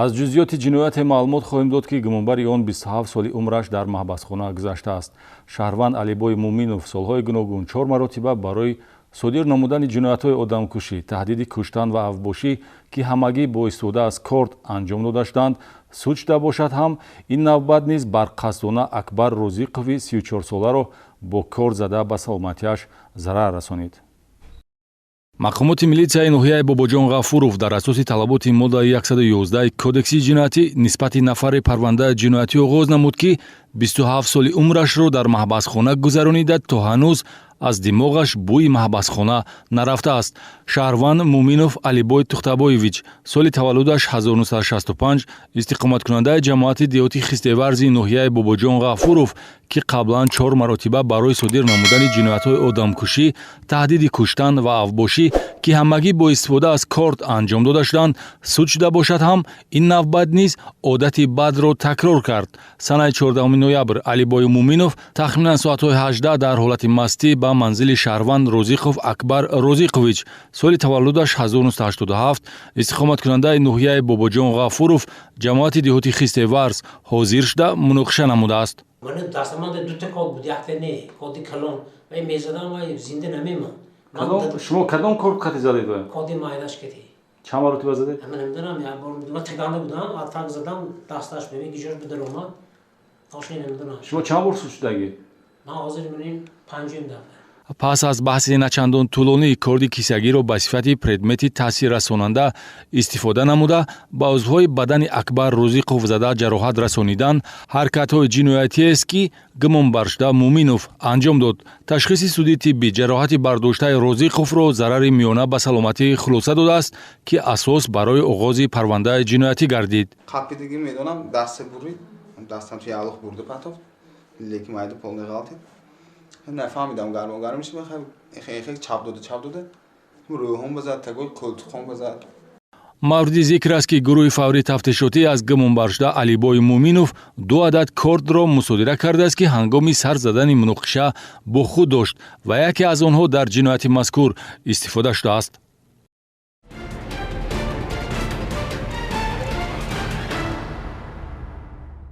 Аз ҷузъиёти ҷинояте маълумот хоҳем дод, ки гумонбари он 27 соли умраш дар маҳбасхона гузаштааст. Шаҳрванд Алибой Муминов солҳои гуногун чор маротиба барои содир намудани ҷиноятҳои одамкушӣ, таҳдиди куштан ва авбошӣ, ки ҳамагӣ бо истифода аз корд анҷом дода шуданд, суд шуда бошад ҳам, ин навбат низ барқасдона Акбар Розиқови 34-соларо бо корд зада ба саломатиаш зарар расонид. Мақомоти милитсияи ноҳияи Бобоҷон Ғафуров дар асоси талаботи моддаи 111 Кодекси ҷиноятӣ нисбати нафаре парвандаи ҷиноятӣ оғоз намуд, ки 27 соли умрашро дар маҳбасхона гузаронида, то ҳанӯз аз димоғаш бӯи маҳбасхона нарафтааст. Шаҳрванд Муминов Алибой Тухтабоевич, соли таваллудаш 1965, истиқоматкунандаи ҷамоати деҳоти Хистеварзи ноҳияи Бобоҷон Ғафуров, ки қаблан чор маротиба барои содир намудани ҷиноятҳои одамкушӣ, таҳдиди куштан ва авбошӣ, ки ҳамагӣ бо истифода аз корд анҷом дода шуданд, суд шуда бошад ҳам, ин навбат низ одати бадро такрор кард. Санаи 14 ноябр Алибой Муминов тахминан соатҳои 18 дар ҳолати мастӣ ба манзили шаҳрванд Розиқов Акбар Розиқович, соли таваллудаш 1987, истиқоматкунандаи ноҳияи Бобоҷон Ғафуров, ҷамоати деҳоти Хистеварз ҳозир шуда, муноқиша намудааст. Ман дастаманда дута корд буд, якта не, корди калон. Вай мезадам, вай зинда намемонд. Шумо кадом корд қати задед? Корди майдаш кати. Чанд маротиба задед? Ман намедонам, як бор. Ман таганда будам, атак задам, дасташ бибин гиҷош бидаромад, точно намедонам. Шумо чанд бор суд шудагӣ? Ман ҳозир миним панҷум дафъа. Пас аз баҳси начандон тӯлонӣ корди кисагиро ба сифати предмети таъсиррасонанда истифода намуда, ба узвҳои бадани Акбар Розиқов зада ҷароҳат расонидан ҳаракатҳои ҷиноятиест, ки гумонбаршуда Муминов анҷом дод. Ташхиси суди тиббӣ ҷароҳати бардоштаи Розиқовро зарари миёна ба саломатӣ хулоса додааст, ки асос барои оғози парвандаи ҷиноятӣ гардид. Қапидагӣ медонам, дасте бурид, дастам чи ялух бурда патофт, лекин майда полный ғалтид. Нафаҳмидам, гармо гарм шуд, чап дода, чап дода, рӯҳом базад, тагои қӯлтуқом базад. Мавриди зикр аст, ки гурӯҳи фаврии тафтишотӣ аз гумонбаршуда Алибой Муминов ду адад кордро мусодира кардааст, ки ҳангоми сар задани муноқиша бо худ дошт ва яке аз онҳо дар ҷинояти мазкур истифода шудааст.